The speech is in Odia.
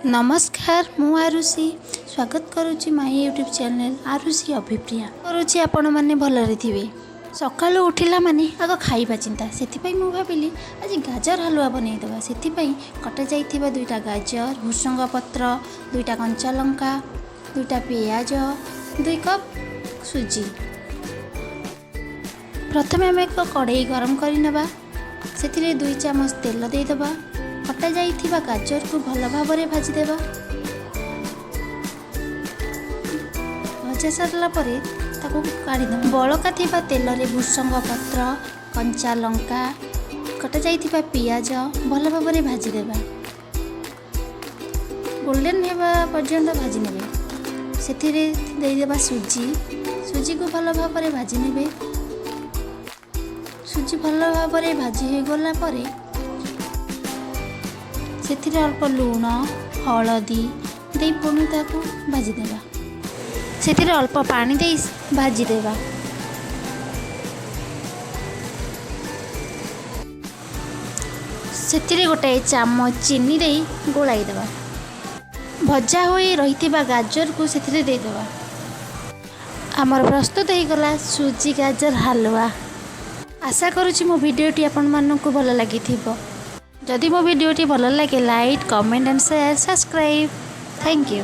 ନମସ୍କାର, ମୁଁ ଆରୁଷି ସ୍ୱାଗତ କରୁଛି ମାଇ ୟୁଟ୍ୟୁବ୍ ଚ୍ୟାନେଲ୍ ଆରୁଷି ଅଭିପ୍ରିୟା। କରୁଛି ଆପଣମାନେ ଭଲରେ ଥିବେ। ସକାଳୁ ଉଠିଲା ମାନେ ଆଗ ଖାଇବା ଚିନ୍ତା। ସେଥିପାଇଁ ମୁଁ ଭାବିଲି, ଆଜି ଗାଜର ହାଲୁଆ ବନେଇଦେବା। ସେଥିପାଇଁ କଟାଯାଇଥିବା ଦୁଇଟା ଗାଜର, ଭୃସଙ୍ଗ ପତ୍ର, ଦୁଇଟା କଞ୍ଚା ଲଙ୍କା, ଦୁଇଟା ପିଆଜ, 2 କପ୍ ସୁଜି। ପ୍ରଥମେ ଆମେ ଏକ କଡ଼େଇ ଗରମ କରିନେବା। ସେଥିରେ 2 ଚାମଚ ତେଲ ଦେଇଦେବା। କଟାଯାଇଥିବା ଗାଜରକୁ ଭଲ ଭାବରେ ଭାଜିଦେବା। ଭଜା ସାରିଲା ପରେ ତାକୁ କାଢ଼ିଦେବା। ବଳକା ଥିବା ତେଲରେ ଭୃସଙ୍ଗ ପତ୍ର, କଞ୍ଚା ଲଙ୍କା, କଟାଯାଇଥିବା ପିଆଜ ଭଲ ଭାବରେ ଭାଜିଦେବା। ଗୋଲ୍ଡେନ୍ ହେବା ପର୍ଯ୍ୟନ୍ତ ଭାଜି ନେବେ। ସେଥିରେ ଦେଇଦେବା ସୁଜି। ସୁଜିକୁ ଭଲ ଭାବରେ ଭାଜି ନେବେ। ସୁଜି ଭଲ ଭାବରେ ଭାଜି ହୋଇଗଲା ପରେ ସେଥିରେ ଅଳ୍ପ ଲୁଣ, ହଳଦୀ ଦେଇ ପୁଣି ତାକୁ ଭାଜିଦେବା। ସେଥିରେ ଅଳ୍ପ ପାଣି ଦେଇ ଭାଜିଦେବା। ସେଥିରେ ଗୋଟାଏ ଚାମଚ ଚିନି ଦେଇ ଗୋଳାଇ ଦେବା। ଭଜା ହୋଇ ରହିଥିବା ଗାଜରକୁ ସେଥିରେ ଦେଇଦେବା। ଆମର ପ୍ରସ୍ତୁତ ହୋଇଗଲା ସୁଜି ଗାଜର ହାଲୁଆ। ଆଶା କରୁଛି ମୋ ଭିଡ଼ିଓଟି ଆପଣମାନଙ୍କୁ ଭଲ ଲାଗିଥିବ। ଯଦି ମୋ ଭିଡ଼ିଓଟି ଭଲ ଲାଗେ, like, comment and share, subscribe. Thank you.